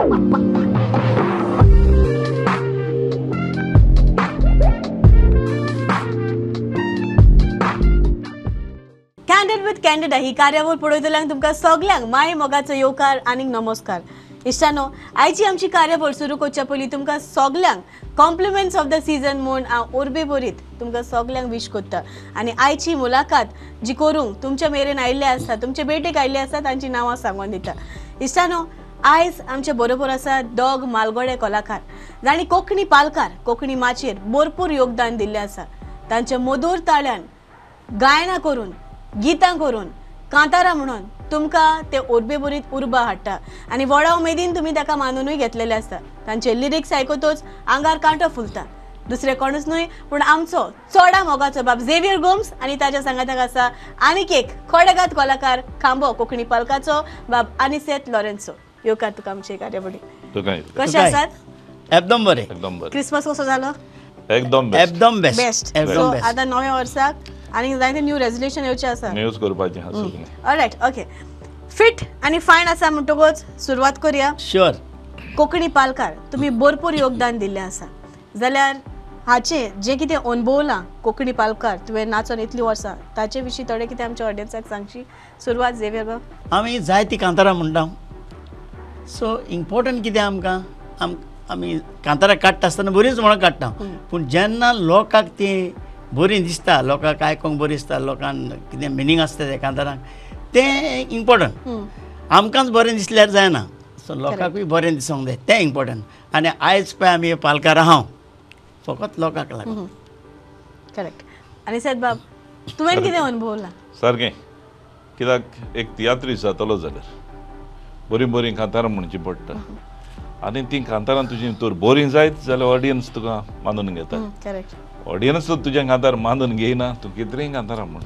Candid with candida ही कार्यावळ पळयतल्यांक तुमकां सगल्यांक माय मोगाचो येवकार आनीक नमस्कार. इश्टानो, आयची आमची कार्यावळ सुरू करच्या पयलीं तुमकां सगल्यांक कॉम्प्लिमेंट्स ऑफ the season म्हूण हांव उर्बे भरीत तुमकां सगल्यांक विश करता. आनी आयची मुलाखत जी करूंक तुमच्या मेरेन आयिल्ले आसा, तुमचे भेटेक आयिल्ले आसा, तांची नांवां सांगून दिता. इश्टानो, आयज आमचे बरोबर आसा दोग मालगोडे कलाकार जांणी कोंकणी पालकार, कोंकणी माचयेर भरपूर योगदान दिल्लें आसा. तांच्या मधूर ताळ्यान गायनां करून, गितां करून, कांतारां म्हणून तुमकां ते उर्बेभरीत उर्बा हाडटा आनी व्हडा उमेदीन तुमी ताका मानुनूय घेतलेले आसता. तांचे लिरिक्स आयकतच आंगार कांटो फुलता. दुसरे कोणूच न्हय पूण आमचो चोडा मोगाचो बाब झेवियर गोम्स आनी ताच्या सांगाताक आसा आनीक एक खोडेगात कलाकार खांबो कोंकणी पालकाचो बाब आनिसेत लॉरेन्सो. येवकार तुका आमचे कार्यावळी. कशें आसात? एकदम बरें. एकदम बरें. क्रिसमस कसो जालो? एकदम एकदम बेस्ट. सो आतां नव्या वर्साक आनी जायते न्यू रेजोल्युशन येवचें आसा, न्यूज करपाचें आसा. All right, okay. फिट आनी फायन आसा म्हणटकूच सुरवात करूया. शुअर. कोंकणी पालकार तुमी भरपूर योगदान दिल्लें आसा, जाल्यार हाचें जें कितें अणभवलां कोंकणी पालकार तुवें नाचोन इतलीं वर्सां, ताचे विशीं थोडें कितें आमच्या ऑडियन्साक सांगची. सुरवात झेवियर बाब. आमी जायतीं कांतारां म्हणटा. सो इम्पोर्टंट कितें आमकां, आमी कांतारां काडटा आसतना बरीच म्हणून काडटा, पूण जेन्ना लोकांक ती बरी दिसता, लोकांक आयकोंक बरी दिसता, लोकांक कितें मिनींग आसता त्या कांतारांक, तें इम्पोर्टंट. आमकांच बरें दिसल्यार जायना, सो लोकांकूय बरें दिसोंक जाय, तें इम्पोर्टंट. आनी आयज पळय आमी पालकार आहा फकत लोकांक लागून. करेक्ट. आनी सर बाब, तुवें कितें अणभवलां? सारकें. कित्याक एक तियात्रीस्त जातलो जाल्यार बरीं बरीं कांतारां म्हणचीं पडटा आनी तीं कांतारां तुजीं तर बरीं जायत जाल्यार ऑडियन्स तुका मानून घेता. करेक्ट. ऑडियन्स तुज्या कांतार मानून घेयना, तूं कितलींय कांतारां म्हण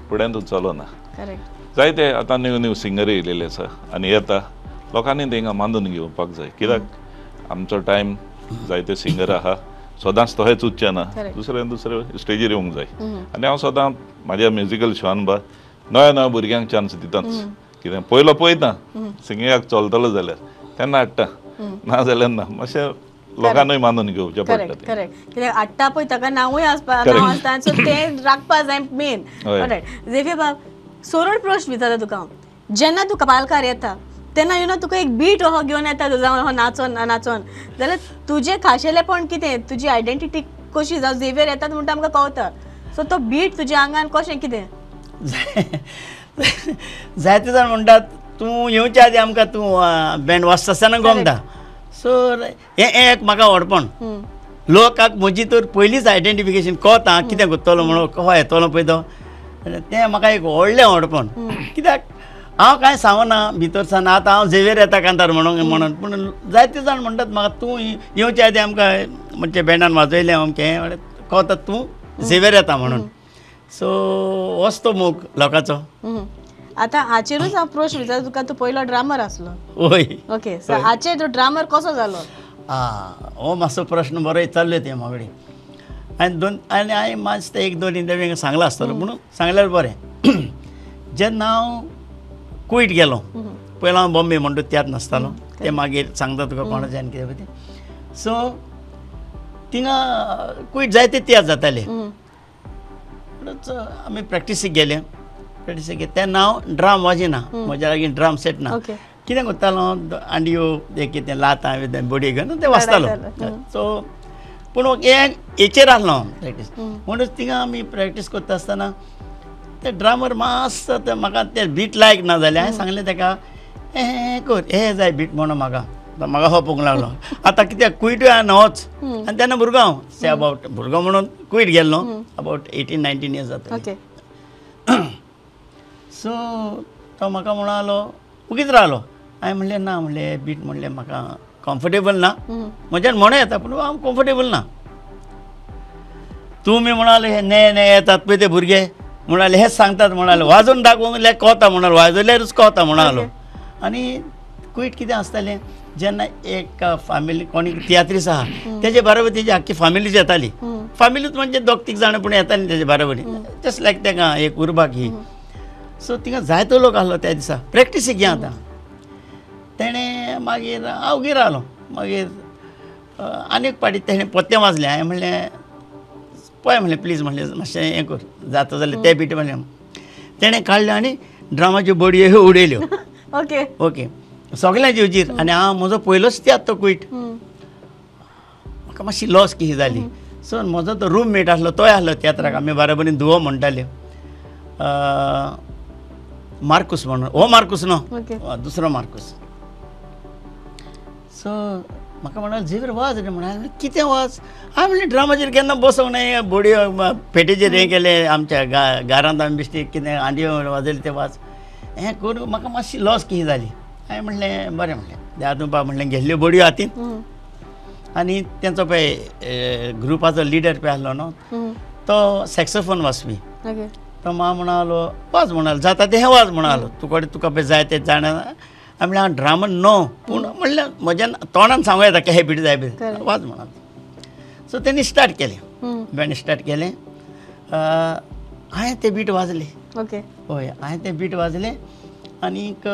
फुड्यान तूं चलना. जायते आतां न्यू न्यू सिंगर येयलेले आसा आनी येता, लोकांनी तेंकां मानून घेवपाक जाय. कित्याक आमचो टायम जायते सिंगर आहा, सदांच तहेच उच्चें ना, दुसरे दुसरे स्टेजीर येवंक जाय. आनी हांव सदां म्हाज्या म्युजिकल शोन बा नव्या नव्या भुरग्यांक चान्स दिताच. कितें पयलो पळयता सिंगिंगाक चलतलो जाल्यार तेन्ना हाडटा, ना जाल्यार ना. मातशें लोकांनूय मानून घेवचें पडटा. करेक्ट. कित्याक हाडटा पळय ताका नांवूय आसपा, नांव आसता, सो तें राखपा जाय मेन. रायट. झेवियर बाब, सरळ प्रश्न विचारता तुका हांव. जेन्ना तुका पालकार येता तेन्ना you know तुका एक बीट असो घेवन येता जावं हो नाचोन नाचोन, जाल्यार तुजें खाशेलेपण कितें, तुजी आयडेंटिटी कशी? जावं झेवियर येतात म्हणटा आमकां कळटा, सो तो बीट तुज्या आंगान कशें कितें? जायते जाण म्हणटात तूं येवच्या आदी आमकां तूं बँड वाजता आसतना गोमता. सो हें एक म्हाका व्हडपण, लोकांक म्हजी तर पयलींच आयडेंटिफिकेशन कळता कितें करतलो म्हणून, कसो येतलो पळय तो, तें म्हाका एक व्हडलें व्हडपण. कित्याक हांव कांय सांगना भितर सान, आतां हांव झेवियर येता कांतार म्हणून म्हणून, पूण जायते जाण म्हणटात म्हाका तूं येवच्या आदी आमकां म्हणजे बँडान वाजयलें अमकें, कळता तूं झेवियर येता म्हणून. सो होच तो मोग लोकांचो. आतां हाचेरूच हांव प्रश्न विचारता तुका, तूं पयलो ड्रामर आसलो. हय. ओके, सो हाचेर तूं ड्रामर कसो जालो? हो मातसो प्रश्न बरो विचारलो तें म्हाका. आनी दोन आनी हांवें मातशें एक दोन इंटरव्यू सांगलां आसतलो, पूण सांगल्यार बरें. जेन्ना हांव कुवेट गेलो, पयलो हांव बॉम्बे म्हणटा तियात्र नाचतालो, तें मागीर सांगता तुका कोणाचें आनी कितें तें. सो थिंगा कुवेट जायते तियात्र जाताले, म्हणूच आमी प्रॅक्टिसीक गेले. प्रॅक्टिसीक गेले तेन्ना हांव ड्राम वाजिना, म्हज्या लागीं ड्राम सेट ना. कितें करतालो, आंडियो एक कितें लातां बडी घेवन तें वाजतालो. सो पूण हें हेचेर आसलो हांव प्रॅक्टीस. म्हणूच थिंगा आमी प्रॅक्टीस करता आसतना ते ड्रामर मातसो ते म्हाका ते बीट लायक ना जालें. हांवें सांगलें ताका, हें कर, हें जाय बीट म्हणून म्हाका. म्हाका हो पळोवंक लागलो. आतां कित्याक कुवेटूय हांव नवोच आनी तेन्ना भुरगो हांव, से अबावट भुरगो म्हणून कुवेट गेल्लो, अबावट 18-19 इयर्स जाता. सो तो म्हाका म्हणालो, उगीच रावलो. हांवें म्हणलें ना, म्हणलें बीट म्हणलें म्हाका कम्फर्टेबल ना, म्हज्यान म्हणूं येता पूण हांव कम्फर्टेबल ना. तुमी म्हणाले हे ने ने येतात पळय ते भुरगे, म्हणाले हेच सांगतात, म्हणाले वाजोवन दाखोवंक जाल्यार कोता म्हणालो, वाजयल्यारूच कोता म्हणालो. आनी कुवेट कितें आसतालें, जेन्ना एक फामिली कोणी तियात्रीस आहा तेजे बरोबर तेजी आख्खी फामिलीच येताली. फामिलीच म्हणजे दोग तीग जाणां पूण येताली तेजे बरोबर, जस्ट लायक तेका एक उर्बाक ही. सो थिंगा जायतो लोक आसलो त्या दिसा प्रॅक्टिसीक. आतां तेणें मागीर हांव वगी रावलो. मागीर आनी एक पाटी तेणें पोत्तें वाजलें. हांवें म्हणलें पळय म्हणलें प्लीज म्हणलें मातशें हें कर जाता जाल्यार तें बीट म्हणलें. तेणें काडलें आनी ड्रामाच्यो बडयो ह्यो उडयल्यो. ओके ओके सगळ्यांचे हुजीर. आनी हांव म्हजो पयलोच तियात्र तो क्वीट. म्हाका मातशी लॉस कशी जाली. सो म्हजो तो रूममेट आसलो तोय आसलो तियात्राक. आमी बाराबरीन धुवो म्हणटाले, मार्कूस म्हणून. हो मार्कूस न्हू, दुसरो मार्कूस. सो म्हाका म्हणाल झेवियर वाज रे म्हणून. कितें वाज? हांवें म्हणलें ड्रामाचेर केन्ना बसोंक ना, बोडयो पेटेचेर हें केलें आमच्या गारांत आमी बेश्टी कितें आंडयो वाजयले ते वाज हें करून म्हाका मातशी लॉस कशी जाली. हांवें म्हणलें बरें म्हणलें आतां म्हणलें घेतल्यो बडयो हातीन. आनी तेंचो पळय ग्रुपाचो लिडर पळय आसलो न्हू तो सॅक्सोफोन वाजपी. तो मा म्हणालो वाज म्हणालो जाता तें हें वाज म्हणालो तुका तुका पळय जाय तें जाणा. हांवें म्हणलें हांव ड्रामर न्हू पूण म्हणलें म्हज्यान तोंडान सांगूं येता की हे बीट जाय बीट वाज म्हणालो. सो तेणी स्टार्ट केलें, बँड स्टार्ट केलें. हांवें तें बीट वाजलें. ओके हय हांवें तें बीट वाजलें आनीक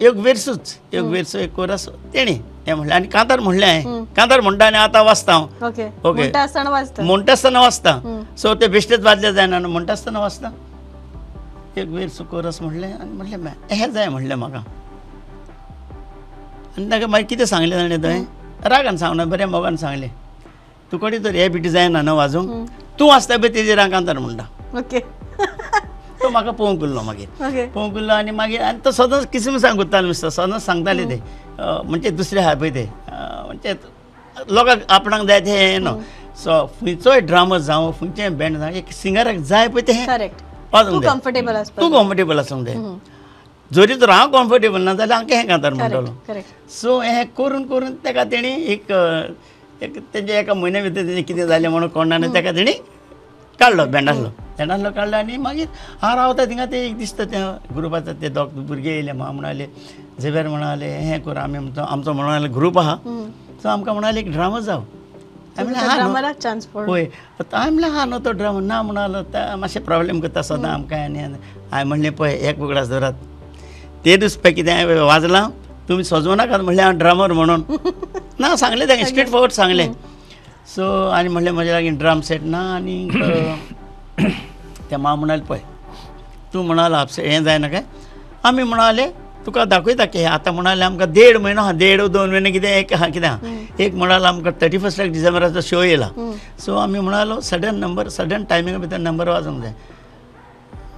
एक वेर्सूच एक वेर्सो एक कोरस तेणी हें म्हणलें. आनी कांतार म्हणलें हांवें, कांतार म्हणटा आनी आतां वाजता हांव. ओके म्हणटा आसतना वाजता, म्हणटा आसतना वाजता. सो तें बेश्टेच वाजलें जायना न्हू, म्हणटा आसतना वाजता. एक वेर्सो कोरस म्हणलें आनी म्हणलें हें जाय म्हणलें म्हाका. आनी ताका मागीर कितें सांगलें जाणें तुवें रागान सांगना बरें मोगान सांगलें तुकडे तर हे बीट जायना न्हू वाजूंक, तूं वाजता पळय तेजेर हांव कांतार म्हणटा. ओके तो म्हाका पळोवंक उरलो. मागीर पळोवंक उरलो आनी मागीर आनी तो सदांच किसमिसांक गुत्तालो नुस्तो सदांच सांगताले ते म्हणजे दुसरे आहा पळय ते म्हणजे लोकांक आपणाक जाय तें हें न्हू. सो खंयचोय ड्रामा जावं खंयचेय बँड जावं एक सिंगराक जाय पळय तें वाजूंक जाय, तूं कम्फर्टेबल आसूंक जाय. जरी तर हांव कम्फर्टेबल ना जाल्यार हांव हें कांतार म्हणटलो. सो हें करून करून ताका तेणी एक एक तेंच्या एका म्हयन्या भितर तेजें कितें जालें म्हणून कोण जाणा ताका तेणी काडलो बँडांतलो बँडांतलो काडलो. आनी मागीर हांव रावता थिंगा ते एक दिसता त्या ग्रुपाचो ते दोग भुरगे येयले म्हाका म्हणाले झेवियर म्हणाले हें कर आमी आमचो म्हणाले ग्रूप आहा. सो आमकां म्हणाले एक ड्रामा जावं. हय हांवें म्हणलें हा न्हू तो ड्रामा ना म्हणालो मातशें प्रॉब्लेम करता सदां आमकां. आनी हांवें म्हणलें पळय एक उगडास दवरात ते दीस पळय कितें हांवें वाजलां तुमी सजोवं नाकात म्हणलें हांव ड्रामर म्हणून ना सांगलें तांकां स्ट्रेट फॉरवर्ड सांगलें. सो आनी म्हणलें म्हज्या लागीं ड्राम सेट ना. आनी ते मा म्हणाले पळय तूं म्हणालो आपसे हें जायना काय आमी म्हणाले तुका दाखयता की आतां म्हणाले आमकां 1.5 म्हयनो आहा, 1.5 2 म्हयने कितें एक आहा कितें आहा. एक म्हणालो आमकां 31 डिसेंबराचो शो येयला. सो आमी म्हणालो सडन नंबर सडन टायमिंगा भितर नंबर वाजोवंक जाय.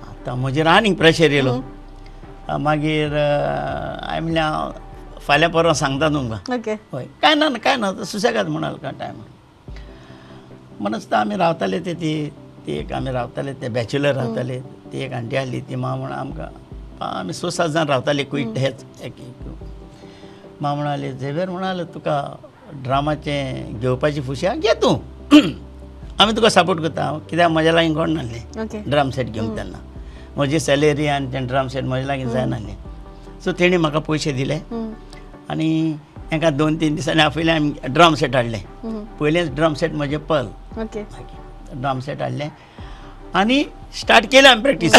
आतां म्हजेर आनीक प्रेशर येयलो. मागीर हांवें म्हणलें हांव फाल्यां परवां सांगता तुमकां. हय कांय ना कांय ना सुसेगाद म्हणाल काय टायम म्हणच आमी रावताले ते ती एक आमी रावताले ते बॅचलर रावताले ती एक आंटी आसली ती मा म्हण आमकां आमी 6-7 जाण रावताले क्विट हेच एक मा म्हणाले झेवियर म्हणाले तुका ड्रामाचें घेवपाची फुशी आहा घे तूं आमी तुका सपोर्ट करता. कित्याक म्हज्या लागीं कोण नासलें ड्राम सेट घेवंक तेन्ना म्हजी सॅलरी आनी तें ड्राम सेट म्हज्या लागीं जायनासलें. सो तेणी म्हाका पयशे दिले आनी एका 2-3 दिसांनी आपयलें आमी ड्राम सेट हाडलें. पयलेंच ड्राम सेट म्हजें पर्ल ड्राम सेट हाडलें आनी स्टार्ट केलें आमी प्रॅक्टीस.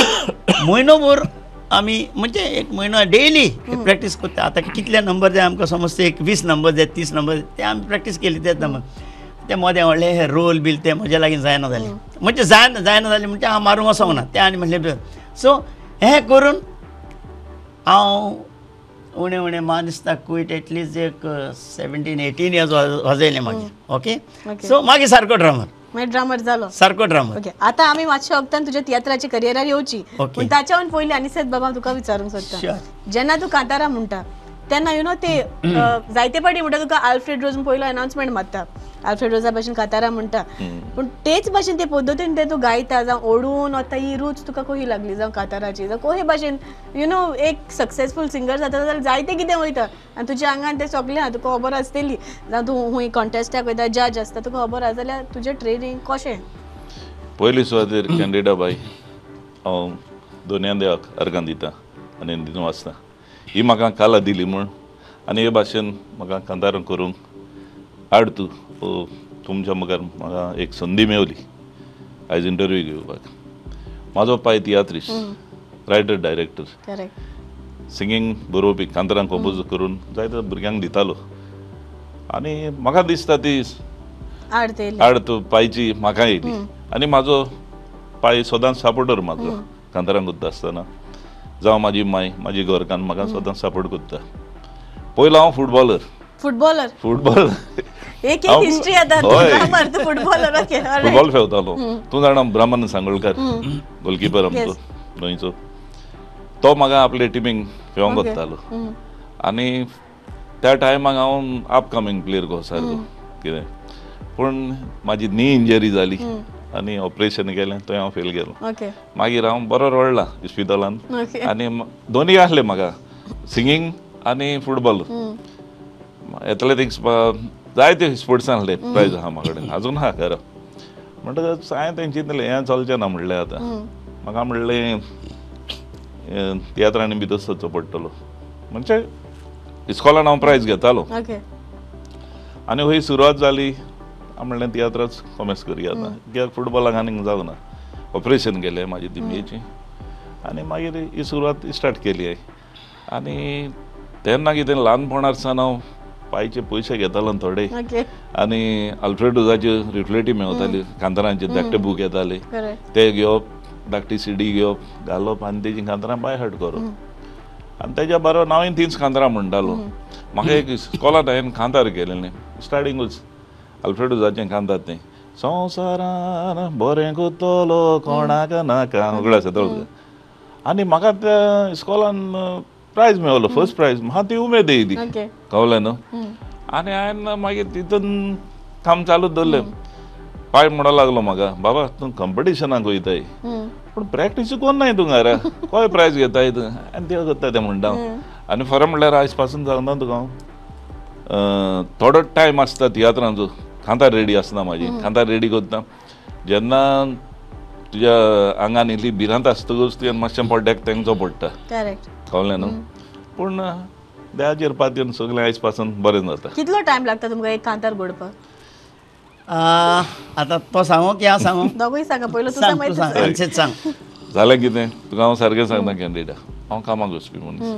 म्हयनोभर आमी म्हणजे एक म्हयनो डेली प्रॅक्टीस करता. आतां कितले नंबर जाय आमकां समज एक 20 नंबर जाय 30 नंबर ते आमी प्रॅक्टीस केली. तेच नंबर ते मदें व्हडलें हे रोल बील ते म्हज्या लागीं जायना जालें म्हणजे जायना जायना जालें म्हणजे हांव मारूंक वचोंक ना तें आनी म्हणलें. सो हें करून हांव उणें उणें म्हाका दिसता क्विट एटलिस्ट एक 17-18 इयर्स वाजयलें मागीर. ओके सो मागीर सारको ड्रामर मागीर ड्रामर जालो सारको ड्रामर. ओके आतां आमी मातशे वखदान तुज्या तियात्राच्या करियरार येवची पूण ताच्याहून पयलीं आनिसत बाबा तुका विचारूंक सोदता जेन्ना तूं कांतारा म्हणटा तेन्ना you know ते जायते पाटी म्हणटा तुका आल्फ्रेड रोज पयलो अनाउन्समेंट मारता आल्फ्रेड रोजा भाशेन कांतारा म्हणटा पूण तेच भाशेन ते पद्दतीन ते तूं गायता जावं ओडून वता ही रूच तुका कशी लागली जावं कांताराची जावं कशे भाशेन you know एक सक्सेसफूल सिंगर जाता जाल्यार जायते कितें वयता आनी तुज्या आंगान तें सगळें आहा तुका खबर आसतली जावं तूं खूंय कॉन्टेस्टाक वयता जज आसता तुका खबर आसा जाल्यार तुजें ट्रेनींग कशें? पयली सुवातेर कॅन्डिडा बाय हांव दोनया देवाक अर्गां दिता आनी दिवन वाचता ही म्हाका काला दिली म्हूण आनी हे भाशेन म्हाका कांतारां करूंक हाड तूं तुमच्या मुखार म्हाका एक संदी मेवली आयज इंटरव्यू घेवपाक. म्हाजो पाय तियात्रीस रायटर डायरेक्टर. सिंगींग बरोवपी कांतारां कंपोज करून जायते भुरग्यांक दितालो आनी म्हाका दिसता ती आड पायची म्हाका येयली आनी म्हाजो पाय सदांच सपोर्टर म्हाजो कांतारां करता आसतना जावं म्हाजी माय म्हाजी घरकान्न म्हाका सदांच सपोर्ट करता. पयलो हांव फुटबॉलर. फुटबॉलर फुटबॉल एक एक हिस्ट्री आता फुटबॉलर. फुटबॉल खेळतालो. तूं जाणा ब्राह्मण सांगोळकर गोलकिपर आमचो गोंयचो, तो म्हाका आपले टिमीक खेळोंक वतालो आनी त्या टायमाक हांव अपकमींग प्लेयर कसो सारको कितें, पूण म्हाजी नी इंजरी जाली आनी ऑपरेशन केलें थंय हांव फेल गेलो. मागीर हांव बरो रडला इस्पितळान आनी दोनूय आसले म्हाका सिंगींग आनी फुटबॉल एथलेटिक्स जायते स्पोर्ट्सान आसले प्रायज आहा म्हाका कडेन अजून आहा खरो. म्हणटकच हांवें तें चिंतलें हें चलचें ना म्हणलें आतां म्हाका म्हणलें तियात्रांनी भितर सरचो पडटलो म्हणजे इस्कॉलान हांव प्रायज घेतालो आनी हय सुरवात जाली. हांव म्हणलें तियात्राच कॉमेस करया आतां कित्याक फुटबॉलाक आनीक जावना. ऑपरेशन केलें म्हाजी दिमयेची आनी मागीर ही सुरवात स्टार्ट केली हांवें. आनी तेन्ना कितें ल्हानपणार सावन हांव पायचे पयशे घेतालो थोडे आनी अल्फ्रेडोजाच्यो रिफ्लेटी मेवताली कांतारांचे धाकटे बूक येताले ते घेवप, धाकटी सीडी घेवप घालप आनी तेजी कांतारां बाय हार्ट करप आनी तेज्या बरोबर हांवें तींच कांतारां म्हणटालो. म्हाका एक इस्कॉलांत हांवें कांतार केलेलें स्टार्टिंगूच अल्फ्रेडोजाचें कांतार तें संवसारान बरें करतलो कोणाक नाका उगडास येता. आनी म्हाका त्या इस्कॉलान प्रायज मेवलो फर्स्ट प्रायज. म्हाका ती उमेद येयली कळ्ळें न्हू. आनी हांवें मागीर तितून काम चालू दवरलें. पाय म्हणूंक लागलो म्हाका, बाबा तूं कंपिटिशनाक वयताय पूण प्रॅक्टीस कोन्नाय तूं घरा खंय प्रायज घेताय तूं आनी ते करता तें म्हणटा हांव. आनी खरें म्हणल्यार आयज पासून सांगता तुका हांव थोडो टायम आसता तियात्रांचो कांतार रेडी आसना म्हाजी कांतार रेडी करता जेन्ना तुज्या आंगान इल्ली भिरांत आसतकूच तुवें मातशें पड्ड्याक तेंचो पडटा कळ्ळें न्हू. पूण देवाचेर पातयेन सगळें आयज पासून बरें जाता. कितलो टायम लागता तुमकां एक कांतार घडपाक? आतां तो सांगू की हांव सांगू? दोगूय सांगा पयलो तूं सांग. सांग जालें कितें तुका हांव सारकें सांगता कॅन्डिडा, हांव कामाक वचपी मनीस.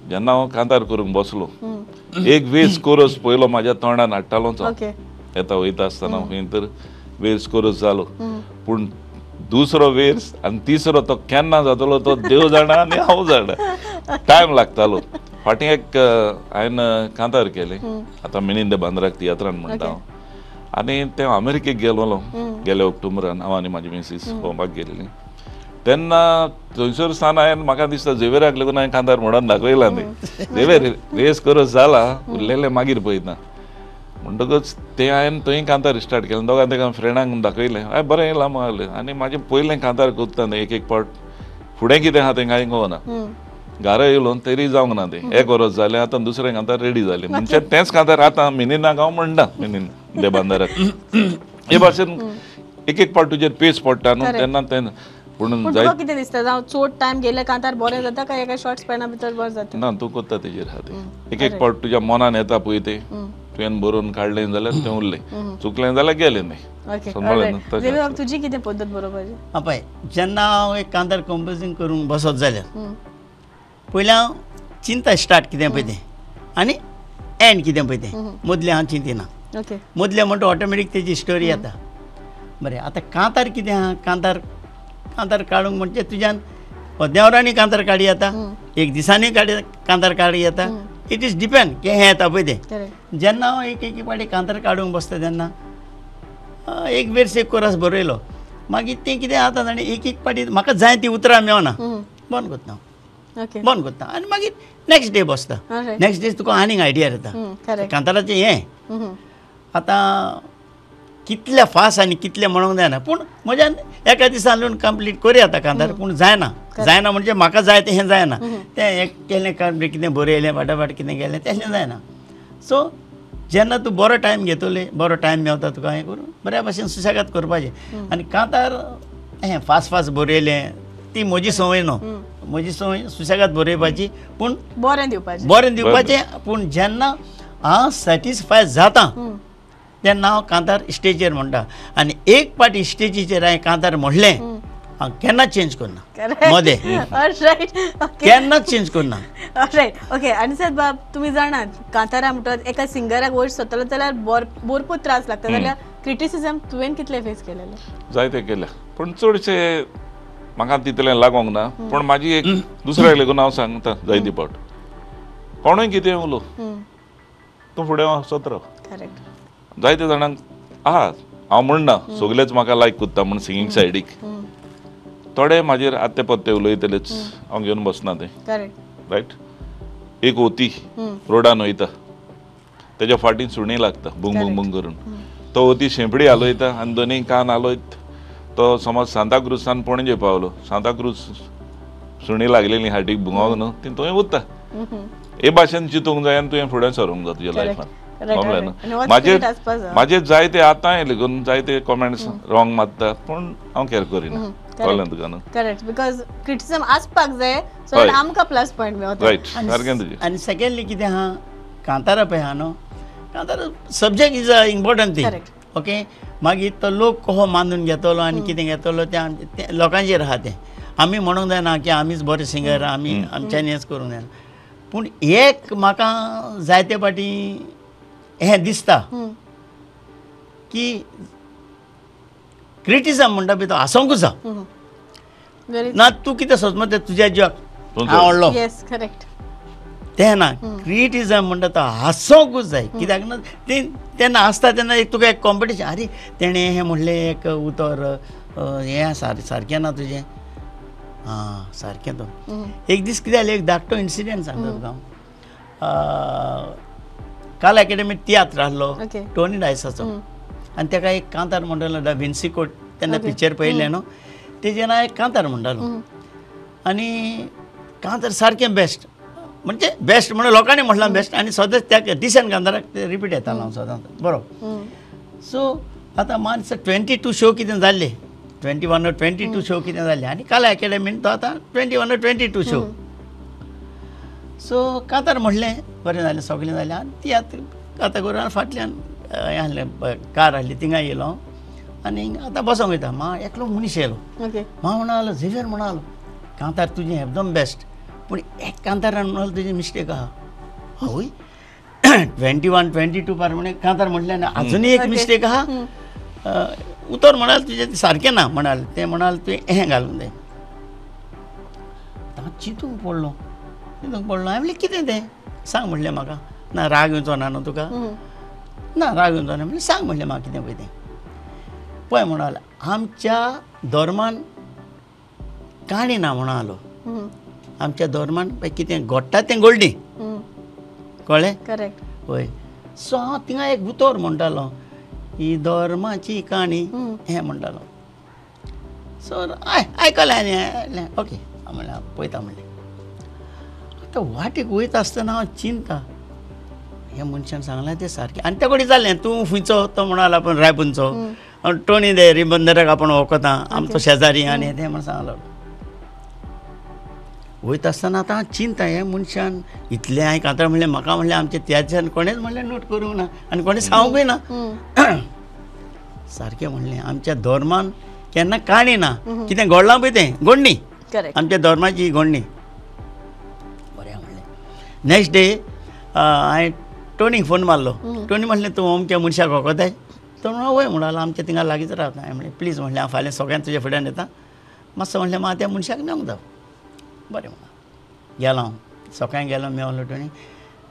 जेन्ना हांव कांतार करूंक बसलो एक वेज कोरस पयलो म्हाज्या तोंडान हाडटालोच हांव येता वयता आसतना खंय तर वेज कोरस जालो, पूण दुसरो वेर्स आनी तिसरो तो केन्ना जातलो तो देव जाणा आनी हांव जाणा. टायम लागतालो. फाटीं एक हांवें कांतार केलें आतां मिनिंद बांद्राक तियात्रान म्हणटा हांव आनी तें अमेरिकेक गेलोलो गेल्या ऑक्टोबरान हांव आनी म्हाजी मिसीस भोंवपाक गेल्ली तेन्ना थंयसर सान हांवें म्हाका दिसता झेवेराक लागून हांवें कांतार म्हणून दाखयला न्ही झेवेर रेस करत जाला उरलेलें मागीर पळयता म्हणटकच तें हांवें थंय कांतार स्टार्ट केलें. दोगां तेका फ्रेंडांक दाखयलें हांवें बरें येयलां म्हणलें आनी म्हाजें पयलें कांतार करता न्ही एक एक पावट फुडें कितें आहा तें कांय कळना घरा येयलो तरी जावंक ना तें एक वरस जालें आतां दुसरें कांतार रेडी जालें म्हणजे तेंच कांतार आतां मिनिनाक हांव म्हणटा मिनिन दे बांदाराक हे भाशेन एक एक पावट तुजेर पेज पडटा न्हू तेन्ना तें. पूण तुका कितें दिसता जावं चड टायम गेले कांतार बरें जाता काय एका शॉर्ट स्पॅना भितर बरें जाता? ना तूं करता तेजेर आहा तें एक एक पावट तुज्या मनान येता पळय तें तुवें बरोवन काडलें जाल्यार तें उरलें चुकलें जाल्यार गेलें न्ही. तुजी कितें पद्दत बरोवपाची? आं पळय जेन्ना हांव एक कांतार कंपोजींग करूंक बसत जाल्यार पयलें हांव चिंता स्टार्ट कितें पळय तें आनी एंड कितें पळय तें मदलें हांव चिंतिना. मदलें म्हणटा ऑटोमॅटीक तेजी स्टोरी येता. बरें आतां कांतार कितें आहा कांतार कांतार काडूंक म्हणजे तुज्यान देवरांनी कांतार काडी येता एक दिसांनी काडी कांतार काडी येता it is depend की हें येता पळय तें. जेन्ना हांव एक एक पाटी कांतार काडूंक बसता तेन्ना एक वेर्स एक कोरस बरयलो मागीर तें कितें जाता जाणा एक एक पाटी म्हाका जाय ती उतरां मेवना बंद करता हांव बंद करता आनी मागीर नेक्स्ट डे बसता. नेक्स्ट डे तुका आनीक आयडिया येता कांताराचें हें. आतां कितले फास्ट आनी कितले म्हणूंक जायना पूण म्हज्यान एका दिसान लोन कंप्लीट करूं येता कांतार पूण जायना जायना म्हणजे म्हाका जाय तें हें जायना तें एक केलें कंप्लीट कितें बरयलें फाटाफाट कितें केलें तशें जायना. सो जेन्ना तूं बरो टायम घेतले बरो टायम मेवता तुका हें करून बऱ्या भाशेन सुशेगाद करपाचें. आनी कांतार हें फास्ट फास्ट बरयलें ती म्हजी संवय न्हू म्हजी संवय सुशेगाद बरोवपाची पूण बरें दिवपाचें बरें दिवपाचें. पूण जेन्ना हांव सॅटिस्फाय जाता तेन्ना हांव कांतार स्टेजीर म्हणटा आनी एक पाटी स्टेजीचेर हांवें कांतार म्हणलें हांव केन्ना चेंज करना मदें, केन्नाच चेंज करना. Right, okay. आनी सर बाब तुमी जाणात कांतारा म्हणटात एका सिंगराक वयर सरतलो जाल्यार भरपूर त्रास लागता, जाल्यार क्रिटिसिजम तुवें कितले फेस केलेले? जायते केले, पूण चडशे म्हाका तितलें लागोंक ना. पूण म्हाजी एक दुसऱ्याक लागून हांव सांगता जायती पावट, कोणूय कितें उलो तूं फुडें वचत राव. जायते जाणांक आहा, हांव म्हणना सगळेच म्हाका लायक करता म्हूण सिंगींग सायडीक, थोडे म्हाजेर आत्ते पत्ते उलयतलेच, हांव घेवन बसना तें. रायट, एक होती रोडान वयता, तेज्या फाटीन सुणी लागता बुंग बुंग बुंग करून, तो होती शेंपडी हालयता आनी दोनूय कान हालयत तो समज सांताक्रूजान पणजे पावलो, सांताक्रूज सुणी लागलेली हाटीक भुंगोंक न्हू, ती थंय उरता. हे भाशेन चिंतूंक जाय आनी तुवें फुडें सरूंक जाय तुज्या लायफान. कळ्ळें न्हू? म्हाजेर म्हाजेर जायते आतांय लेगून जायते कॉमेंट्स रॉंग मारता, पूण हांव कॅर करिना. कळ्ळें तुका न्हू? करेक्ट, because criticism आसपाक जाय सो आमकां प्लस पॉयंट मेळटा. रायट, सारकें तुजें. आनी सेकेंडली कितें आहा, कांतारा पळय आहा न्हू, कांतारा subject is a important thing. Okay, मागीर तो लोक कसो मानून घेतलो आनी कितें घेतलो तें लोकांचेर आहा तें. आमी म्हणूंक जायना की आमीच बरे सिंगर, आमी आमच्यांनी हेंच करूंक जायना. पूण एक म्हाका जायते फावटी हें दिसता की क्रिटिझम म्हणटा पळय तो आसोंकूच जाय ना. तूं कितें सोदता तें तुज्या जिवाक आवडलो तें ना. क्रिटिझम म्हणटा तो हांसोंकूच जाय, कित्याक ना तें तेन्ना आसता तेन्ना एक तुका एक कॉम्पिटिशन, आरे तेणें हें म्हणलें एक उतर हें सारकें ना तुजें, आं सारकें. तो एक दीस कितें जालें, एक धाकटो इन्सिडंट सांगता तुका हांव. काल एकेडमी तियात्र आहलो टोनी डायसाचो, आनी तेका एक कांतार म्हणटालो दा विन्सी कोट, तेन्ना पिक्चर पळयल्लें न्हू, तेजेर हांव एक कांतार म्हणटालो आनी कांतार सारकें बेस्ट, म्हणजे बेस्ट म्हणून लोकांनी म्हणलां बेस्ट, आनी सदांच त्या डिसंट कांताराक ते रिपीट येतालो हांव सदांच बरो. सो आतां मानस 22 शो कितें जाल्ले, 21 or 22 show कितें जाल्ले, आनी काल एकेडमीन तो आतां 21 or 22 show. सो कांतार म्हणलें बरें जालें, सगळें जालें आनी तियात्र कांतार करून फाटल्यान हें आहलें, कार आहली थिंगा येयलो हांव आनी आतां बसोंक वयता. मा एकलो मनीस येयलो, मा म्हणालो झेवियर म्हणालो कांतार तुजें एकदम बेस्ट, पूण एक कांतारान म्हणालो तुजें मिस्टेक आहा. हय 21 22 पार म्हणे कांतार म्हटलें आनी आजुनूय एक मिस्टेक आहा, उतर म्हणाल तुजें सारकें ना म्हणाल, तें म्हणाल तुवें हें घालूंक जाय. आतां चिंतूंक पडलो, चिंतूंक पडलो. हांवें म्हणलें कितें तें सांग म्हणलें म्हाका, ना राग येवचो ना न्हू तुका, ना राग येवचो ना, म्हणलें सांग म्हणलें म्हाका कितें पळय तें. पळय म्हणाल आमच्या धर्मान काणी ना म्हणालो, आमच्या धर्मान पळय कितें घडटा तें घडली, कळ्ळें? करेक्ट. हय. सो हांव थिंगा एक उतर म्हणटालो, ही धर्माची काणी हें म्हणटालो. सो आयकलें आनी ओके म्हणलें पळयता म्हणलें. आतां वाटेक वयता आसतना हांव चिंता, हे मनशान सांगलां तें सारकें. आनी त्या कडेन जालें, तूं खंयचो, तो म्हणालो आपूण रायबंदचो, टोनी दे रिबंदराक आपूण वळखता, आमचो शेजारी आनी तें म्हण सांगलो. वयता आसतना आतां हांव चिंता, हे मनशान इतलें हांवें कांतार म्हणलें, म्हाका म्हणलें आमच्या त्याच्यान कोणेंच म्हणलें नोट करूंक ना आनी कोणें सांगूंकय ना. सारकें म्हणलें आमच्या धर्मान केन्ना काणी ना, कितें घडलां पळय तें घडणी, आमच्या धर्माची ही घडणी. बरें म्हणलें. नेक्स्ट डे हांवें टोनीक फोन मारलो. टोनी म्हणलें तूं अमक्या मनशाक वळखताय? तो म्हणलो वय म्हणालो, आमच्या थिंगा लागींच रावता. हांवें म्हणलें प्लीज म्हणलें हांव फाल्यां सगळ्यांक तुज्या फुड्यान येता, मातसो म्हणलें म्हाका त्या मनशाक मेळोंक जावं. बरें म्हणा गेलो हांव, सकाळीं गेलो मेवलो टोनी,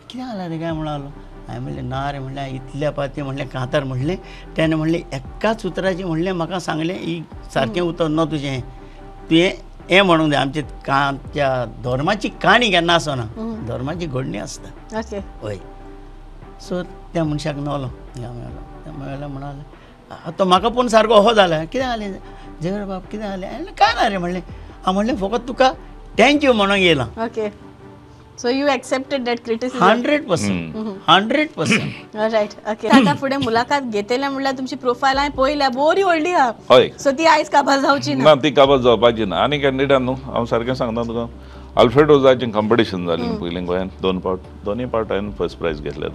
कितें जालां रे काय म्हणालो. हांवें म्हणलें ना रे म्हणलें इतल्या पाती म्हणलें कांतार म्हणलें, तेणें म्हणलें एकाच उतराचें म्हणलें म्हाका सांगलें ही सारकें उतर न्हू तुजें, तुवें हें म्हणूंक जाय. आमच्या आमच्या धर्माची काणी केन्ना आसना, धर्माची घडणी आसता. हय. सो त्या मनशाक मेवलो, मेवलो मेवलो म्हणालो तो म्हाका पळोवन सारको अहो जाला, कितें जालें झेवियर बाब कितें जालें? हांवें कांय ना रे म्हणलें. हांव म्हणलें फकत तुका thank you म्हणूंक येयलां. Okay, so you accepted that criticism? 100%, 100%. Right, okay. आतां फुडें मुलाखत घेतले म्हणल्यार तुमची प्रोफायल हांवें पळयल्या, बरी व्हडली आहा. सो ती आयज काबार जावची ना? ना, ती काबार जावपाची ना. आनी कॅन्डिडेट न्हू, हांव सारकें सांगता तुका, अल्फ्रेडो जाचें कॉम्पिटिशन जालें पयलीं गोंयांत 2 फावट, दोनूय फावट हांवें फर्स्ट प्रायज घेतलें,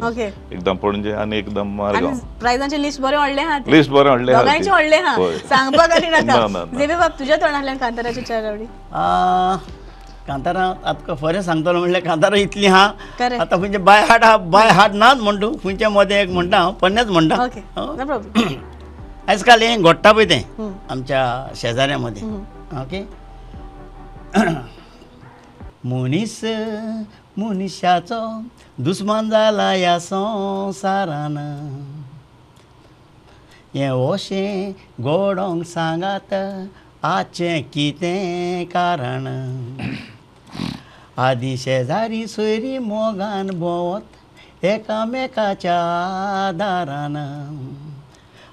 एकदम पणजे आनी एकदम मारगांव. प्रायजांचें लिस्ट बरें व्हडलें आहा, लिस्ट बरें व्हडलें, दोगांयचें व्हडलें आहा, सांगपाक आनी नाका. झेवियर बाब तुज्या तोंडांतल्यान कांताराची 4 आवडी. कांतारां आतां खरें सांगतलो म्हणल्यार कांतारां इतलीं आहा आतां खंयचे बाय हार्ट आहा, बाय हार्ट नाच म्हणटा, खंयच्या मदें एक म्हणटा हांव, पन्नेच म्हणटा. आयज काल हें घडटा पळय तें आमच्या शेजाऱ्या मदें. ओके. मनीस मनशाचो दुस्मान जाला ह्या संवसारान, हें अशें घडोवंक सांगात आचें कितें कारण, आदी शेजारी सोयरी मोगान भोंवत एकामेकाच्या दारान,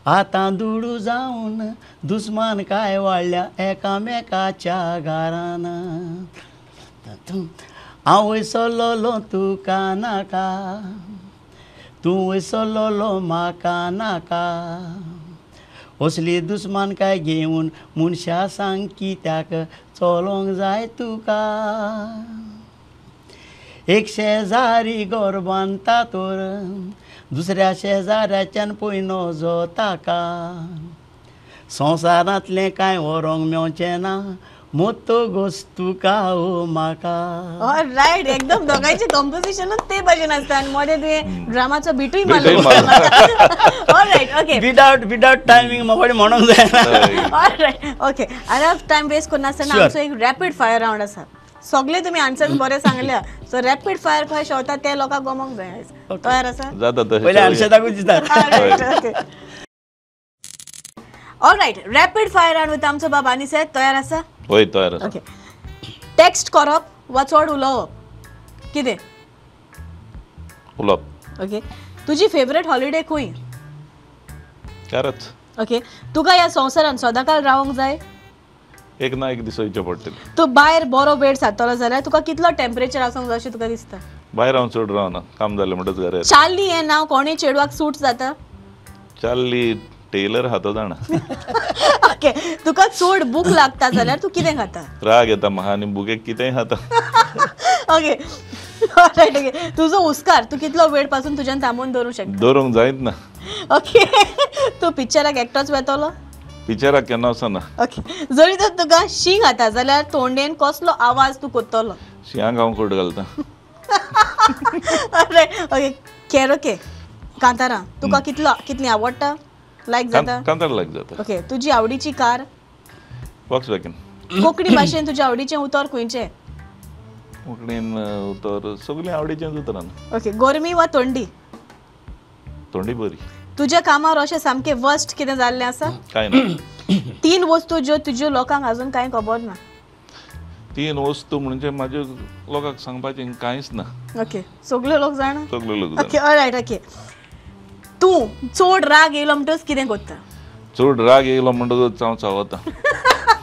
आतां दुडू जावन दुस्मान काय वाडल्या एकामेकाच्या घरान, हांव वयसरलोलो तुका नाका, तूं वयसरलोलो म्हाका नाका, असली दुस्मान काय घेवन मनशा सांग कित्याक चलोंक जाय तुका, एक शेजारी घर बांदता तर दुसऱ्या शेजाऱ्याच्यान पळय नजो ताका, संवसारांतलें कांय व्हरोंक मेवचें ना मोतो गोस तुका ओ म्हाका. ऑलरायट, एकदम दोगांयचें कंपोजिशनूच ते भाशेन आसता आनी मदें तुवें ड्रामाचो बिटूय मारलो. ऑलरायट, ओके, विदाउट टायमींग म्हाका म्हणूंक जायना. ऑलरायट, ओके, आतां टायम वेस्ट करनासतना आमचो एक रॅपीड फायर रावंड आसा. सगळे तुमी आन्सर्स बरे सांगल्या, सो रॅपीड फायर खंय शेवता ते लोकांक गमोंक जाय. तयार आसा? जाता तशें पयलीं आन्सराकूच दिता. Alright, rapid fire round with आमचो बाब आनी साहेब. तयार आसा? हय, तयार आसा. ओके, टेक्स्ट करप वा चड उलोवप कितें? उलोवप. ओके, तुजी फेवरेट हॉलिडे खंय? घराच. ओके, तुका ह्या संवसारान सदांकाळ रावंक जाय? एक ना एक दीस वयचें पडटलें. तूं भायर बरो वेळ सारतलो जाल्यार तुका कितलो टेम्परेचर आसूंक जाय अशें तुका दिसता? भायर हांव चड रावना, काम जालें म्हणटच घरा येता. चार्ली हें नांव कोणूय चेडवाक सूट जाता? चार्ली टेलर हातो जाणा. ओके, तुका चड भूक लागता जाल्यार तूं कितें खाता? राग येता म्हाका आनी भुकेक कितेंय खाता. ओके, ऑलरायट, ओके, तुजो हुस्कार तूं कितलो वेळ पासून तुज्यान थांबोवन दवरूंक शकता? दवरूंक जायत ना. ओके, तूं पिक्चराक एकटोच वेतलो? पिक्चराक केन्ना वचना. ओके, जरी तर तुका शीं खाता जाल्यार तोंडेन कसलो आवाज तूं करतलो? शिंयांक हांव कोट घालता. ऑलरायट, ओके, कॅरोके कांतारां तुका कितलो कितली आवडटा? लायक जाता? कांतार लायक जाता. ओके, तुजी आवडीची कार? वॉक्सवॅगन. कोंकणी भाशेन तुज्या आवडीचें उतर खंयचें? कोंकणीन उतर सगळें आवडीचेंच उतरां. ओके, गरमी वा थंडी? थंडी बरी. तुज्या कामार अशें सामकें वर्स्ट कितें जाल्लें आसा? कांय ना. 3 वस्तू ज्यो तुज्यो लोकांक अजून कांय खबर ना? 3 वस्तू म्हणजे म्हाज्यो लोकांक सांगपाचें कांयच ना. ओके, सगळे लोक जाणा? सगळे लोक जाणा. ओके, ऑलरायट, ओके, तूं चड राग येयलो म्हणटकच कितें करता? चड राग येयलो म्हणटकच हांव चावता.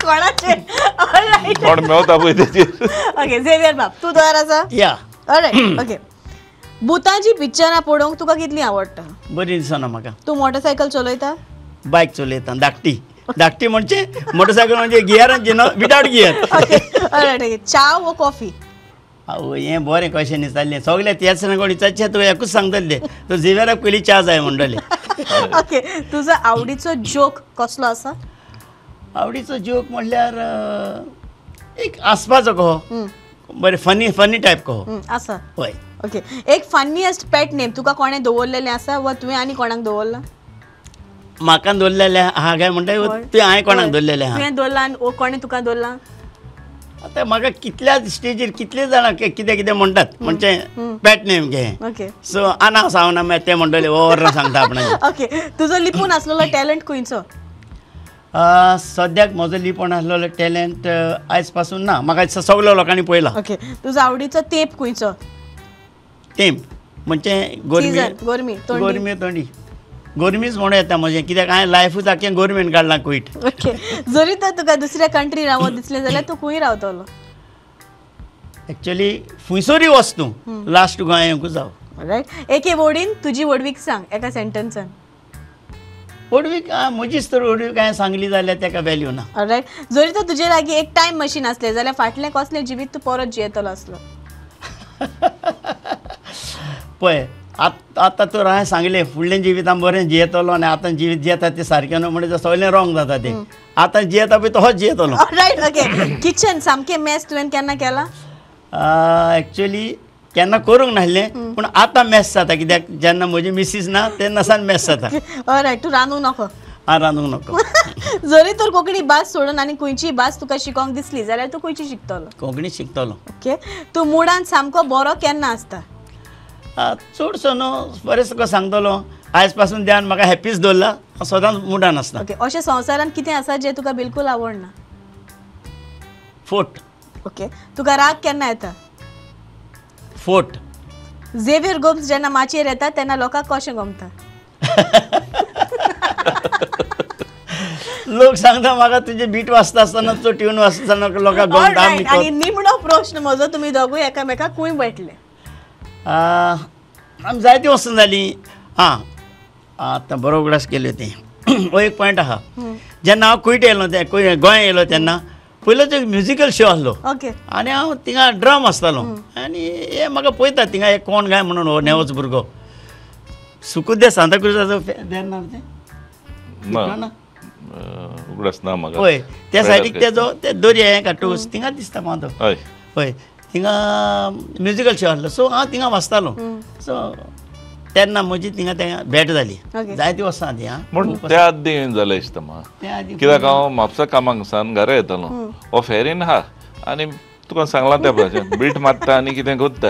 कोणाचेर? ऑलरायट, कोण मेवता पळय तेचेर. ओके, झेवियर बाब तूं तयार आसा? या. ऑलरायट, ओके, भुतांची पिक्चरां पळोवंक तुका कितलीं आवडटा? बरी दिसना म्हाका. तूं मोटरसायकल चलयता? बायक चलयता, धाकटी. धाकटी म्हणजे मोटरसायकल म्हणजे गियरांची न्हू, without gear. Okay, all right, okay, च्या वो कॉफी? आवय, हें बरें क्वेशन विचारलें. सगळे तेच कोण विचारचें तुवें एकूच सांगतलें, तो झेवियराक पयलीं च्या जाय म्हणटलें. ओके, तुजो आवडीचो जोक कसलो आसा? आवडीचो जोक म्हणल्यार एक आसपाचो कहो, बरें फनी फनी टायप कहो आसा. हय. ओके, एक फनिएस्ट पेट नेम तुका कोणें दवरलेलें आसा वा तुवें आनी कोणाक दवरलां? म्हाका दवरलेलें आहा काय म्हणटा तुवें हांवें कोणाक दवरलेलें आहा? तुवें दवरलां आनी कोणें तुका दवरलां? आतां म्हाका कितल्या स्टेजीर कितले जाणां कितें कितें म्हणटात म्हणजे पेट नेम घे. ओके, सो आना सांगना मागीर ते म्हणटले ओर सांगता आपणाक. ओके, तुजो लिपून आसलेलो टॅलंट खंयचो? सद्याक म्हजो लिपून आसलेलो टॅलंट आयज पासून ना, म्हाका सगळ्या लोकांनी पळयला. ओके, तुजो आवडीचो तेंप खंयचो? तेंप म्हणजे गोरमी, गोरमी, गोरमी थंडी, गोरमीच म्हणूं येता म्हजें, कित्याक हांवें लायफूच आख्खें गोरमेंट काडलां क्वीट. ओके, जरी तर तुका दुसऱ्या कंट्री रावत दिसलें जाल्यार तूं खंय रावतलो? एक्चुअली खुंयसरूय वच तूं, लास्ट गोंयांकूच जावं. रायट, एके वोडीन तुजी व्हडवीक सांग एका सेंटन्सान. व्हडवीक म्हजीच तर व्हडवीक हांवें सांगली जाल्यार ताका व्हॅल्यू ना. ऑलरायट, जरी तर तुजे लागीं एक टायम मशीन आसलें जाल्यार फाटलें कसलें जिवीत तूं परत जियेतलो आसलो? पळय आतां तर हांवें सांगलें फुडलें जिवितान बरें जियेतलो आनी आतां जिवीत जियेता तें सारकें न्हू, म्हणजे सगळें रॉंग जाता तें. आतां जियेता पळय तसोच जियेतलो. Alright, okay. किचन सामकें मॅस तुवें केन्ना केलां? एक्चुअली केन्ना करूंक नासलें, पूण आतां मॅस जाता कित्याक जेन्ना म्हजी मिसीस ना तेन्ना सान मॅस जाता. ऑलरायट, तूं रांदूंक नको? हांव रांदूंक नको. जरी तर कोंकणी भास सोडून आनी खंयचीय भास तुका शिकोंक दिसली जाल्यार तूं खंयची शिकतलो? कोंकणी शिकतलो. ओके, तूं मुडान सामको बरो केन्ना आसता? चडसो न्हू, बरें तुका सांगतलो आयज पासून देवान म्हाका हॅपीच दवरला, हांव सदांच मुडान आसता. ओके, अशें संवसारांत कितें आसा जें तुका बिलकूल आवडना? फोट. ओके, तुका राग केन्ना येता? फोट. झेवियर गोम्स जेन्ना माचयेर येता तेन्ना लोकांक कशें गमता? लोक सांगता म्हाका तुजे बीट वाजता आसतना तो ट्यून वाजता आसतना लोकांक गमता. आनी निमणो प्रश्न म्हजो, तुमी दोगूय एकामेकाक खंय भेटले? आमी जायती वस्तू जाली. आं आतां बरो उगडास केल्यो तें. हो एक पॉयंट आहा, जेन्ना हांव कुयट येयलो ते गोंया येयलो तेन्ना पयलोच एक म्युजिकल शो आसलो आनी हांव थिंगा ड्रम आसतालो आनी हे म्हाका पळयता थिंगा एक कोण काय म्हणून हो नेवोच भुरगो सुकुद्दे सांताक्रुजाचो देर ना तें उगडास ना म्हाका. हय, त्या सायडीक तेजो ते दर्या हें काटूस थिंगा दिसता म्हाका तो. हय, थिंगा म्युजिकल शो आसलो, सो हांव थिंगा वाचतालो. सो तेन्ना म्हजी थिंगा तेंगा भेट जाली जायती वर्सां आदी. आं, पूण त्या आदी जालें दिसता म्हाका, कित्याक हांव म्हापसा कामाक सान घरा येतालो, हो फेरीन आहा आनी तुका सांगलां त्या भाशेन बीट मारता आनी कितें कोत्ता.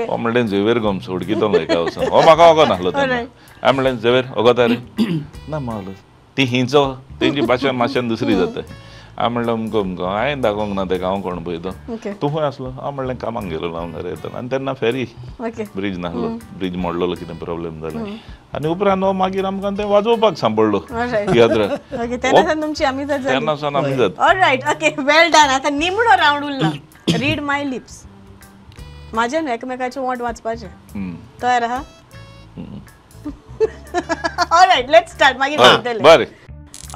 हो म्हणलें झेवियर गोम्स उडकितलो एका वचून, हो म्हाका वगो नासलो तेन्ना. हांवें म्हणलें झेवियर वगोता रे ना मावलो ती हिंचो तेंची भाशा मातशेन दुसरी जाता. हांवें म्हणलें अमको अमको, हांवें दाखोवंक ना तेका हांव कोण पळय तो, तूं खंय आसलो? हांव म्हणलें कामाक गेलो हांव घरा येतालो आनी तेन्ना फेरी ब्रीज नासलो, ब्रीज मोडलेलो कितें प्रॉब्लेम जालें आनी उपरांत हो मागीर आमकां तें वाजोवपाक सांपडलो तियात्राक. तेन्ना सावन आमी जाता. ऑलरायट, ओके, वेल डन. आतां निमणो रावंड उरला, रीड my lips. म्हाजें न्हू एकमेकाचे वोंठ वाचपाचें. तयार आहा? All right, let's start. मागीर बरें.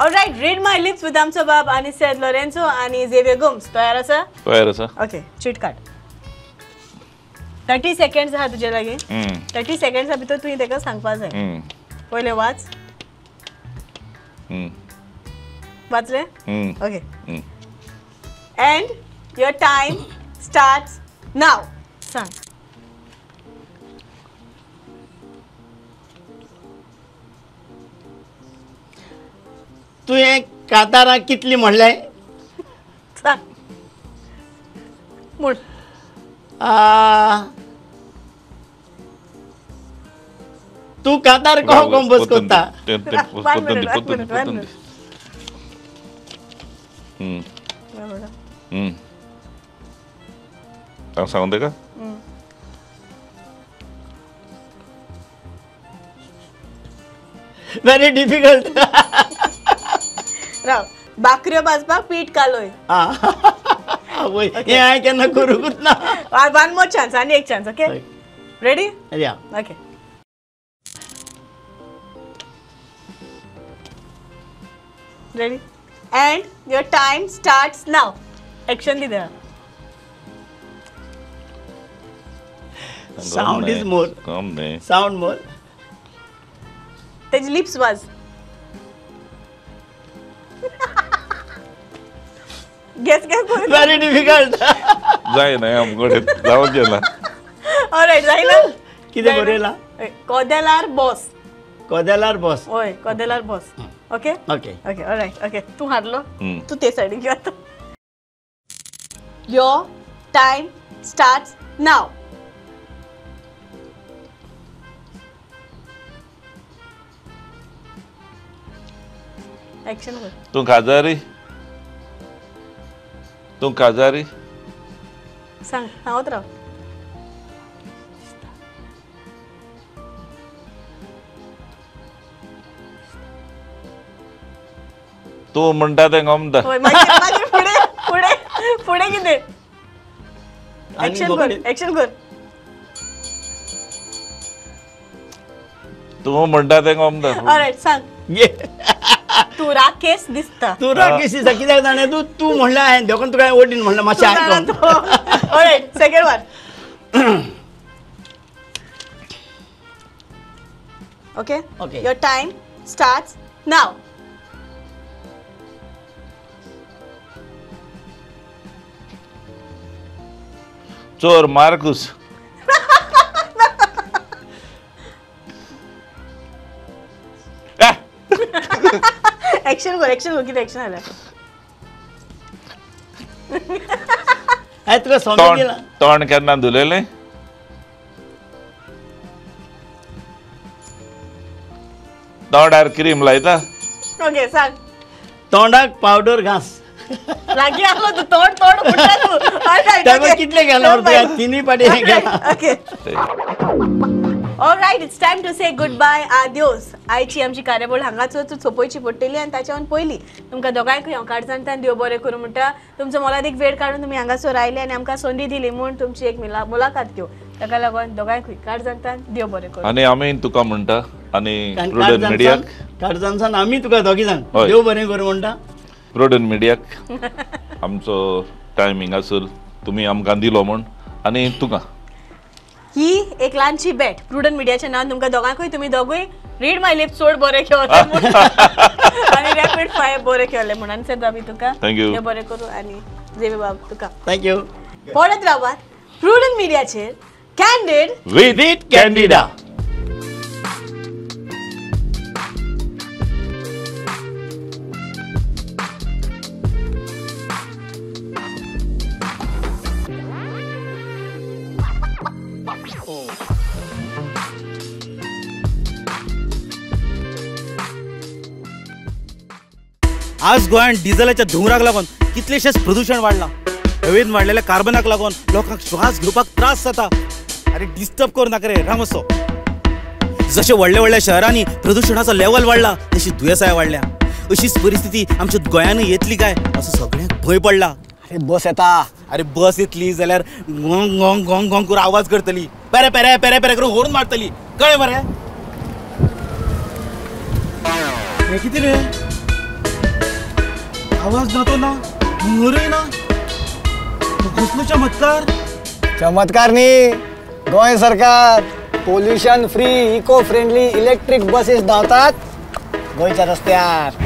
Alright, read my lips with आमचो बाब आनी सेद लोरेन्सो आनी झेवियर गोम्स. तयार आसा? तयार आसा. ओके, चीट काड. 30 सेकंड्स आहा तुजे लागीं. 30 सेकंड्सा भितर तुवें ताका सांगपा जाय. पयलें वाच. वाचलें? Okay, and your time starts now. सांग. तुवें कातारां कितली म्हणलें? म्हण. तूं कातार कसो कंपोज करता? सांगूं तेका? Very difficult. राव, बाकऱ्यो भाजपाक पीठ कालोय. हें हांवें केन्ना करूंकूच ना. वन मोर चान्स, आनी एक chance. Okay, ready? Yeah. Okay. Ready? And your time starts now. Action the there. Sound is more. Sound more. तेजी लिप्स वाज. Guess guess. Very difficult. जाय ना आमकडे जावचें ना. ऑलरायट, जायना? कितें बरयलां? कोदेलार बॉस. कोदेलार बॉस. हय, कोदेलार boss. Okay okay okay, alright. Okay, तूं हारलो, तूं ते सायडीक यो आतां. Your time starts now. Action कर. तूं काजारी? तूं काजारी? सांग, सांगत राव. तूं म्हणटा तें गमता. मागीर फुडें फुडें फुडें कितें? एक्शन कर, एक्शन कर. तूं म्हणटा तें कोमता. ऑलराइट सांग. तूं राकेश दिसता. तूं राकेश दिसता कित्याक जाणा तूं तूं म्हणलें हांवें देखून तुका ओडीन म्हणलें मातशें आयकून. Alright second one. Okay? Okay. Your time starts now. चोर मार्कुस. एक्शन कर, एक्शन कर, कितें एक्शन आलें? हांवें तुका समजून दिलां. तोंड केन्ना धुलेलें? तोंडार क्रीम लायता? ओके सांग. तोंडाक पावडर घास. लागीं आसलो तूं तोंड तोंड म्हणटा तूं. ऑलराइट कितले गेलो तिनूय पाटी गेला. Okay. Alright, it's time to say goodbye, adios. आयची आमची कार्यावळ हांगाच सोंपोवची पडटली आनी ताच्या पयलीं तुमकां दोगांयकूय हांव काळजांतल्यान देव बरें करूं म्हणटा. तुमचो मोलादीक वेळ काडून तुमी हांगासर आयले आनी आमकां संदी दिली म्हूण तुमची एक मुलाखत घेवं, ताका लागून दोगांयकूय काळजांतल्यान देव बरें करूं. आनी आमी तुका म्हणटा आनी प्रुडंट मिडियाक काळजांतल्यान आमी तुका दोगी जाण देव बरें करूं म्हणटा. प्रुडंट मिडियाक आमचो टायम हिंगासर तुमी आमकां दिलो म्हूण आनी तुका ही एक ल्हानशी भेट प्रुडंट मिडियाच्या नांवान तुमकां दोगांकूय. तुमी दोगूय रीड my lips चड बरें खेळले आनी रॅपीड फायर बरें खेळले म्हणून. आनी सर आमी तुका thank you बरें करूं आनी जेवी बाब तुका thank you. पळयत रावात प्रुडंट मिडियाचेर कॅन्डीड विथ कॅन्डिडा. आज गोंयांत डिझलाच्या धुंवराक लागून कितलेशेच प्रदूषण वाडलां. हवेन वाडलेल्या कार्बनाक लागून लोकांक श्वास घेवपाक त्रास जाता. अरे डिस्टर्ब करूं नाका रे रामसो. जशें व्हडल्या व्हडल्या शहरांनी प्रदूषणाचो लेवल वाडला तशी दुयेंसाय वाडल्या. अशीच परिस्थिती आमच्या गोंयानूय येतली काय असो सगळ्यांक भंय पडला. अरे बस येता, अरे बस येतली जाल्यार गोंग गोंग गोंग गोंग करून आवाज करतली, पेरे पेरे पेरे पेरे करून होर्न मारतली, कळ्ळें मरे? हें कितें रे, आवाज ना तो ना, धुंवरूय ना, कसलो चमत्कार. चमत्कार न्ही, गोंय सरकार pollution free eco friendly electric buses धांवतात गोंयच्या रस्त्यार.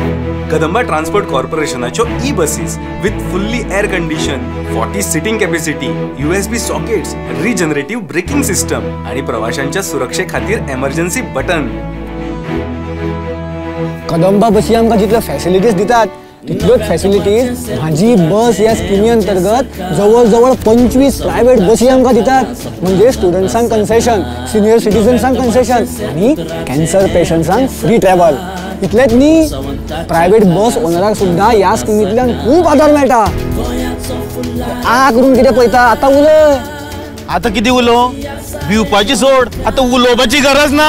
कदंबा ट्रान्सपोर्ट कॉर्पोरेशनाच्यो e buses with fully air condition, 40 seating capacity, USB sockets, regenerative braking system आणि प्रवाशांच्या सुरक्षे खातीर एमर्जन्सी बटन. कदंबा बसी आमकां जितल्यो फॅसिलिटीज दितात तितल्योच फॅसिलिटीज म्हाजी बस ह्या स्किमी अंतर्गत जवळ जवळ 25 प्रायव्हेट बसी आमकां दितात. म्हणजे स्टुडंट्सांक कन्सेशन, सिनियर सिटीजन्सांक कन्सेशन आनी कॅन्सर पेशंट्सांक फ्री ट्रॅव्हल. इतलेंच न्ही, प्रायव्हेट बस ओनराक सुद्दां ह्या स्किमींतल्यान खूब आदार मेळटा. आ करून कितें पळयता आतां उलय. आतां कितें उलोवं, भिवपाची सोड, आतां उलोवपाची गरज ना.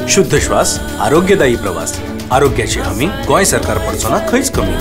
शुद्ध श्वास, आरोग्यदायी प्रवास, आरोग्याची हमी गोंय सरकार पडचो ना खंयच कमी.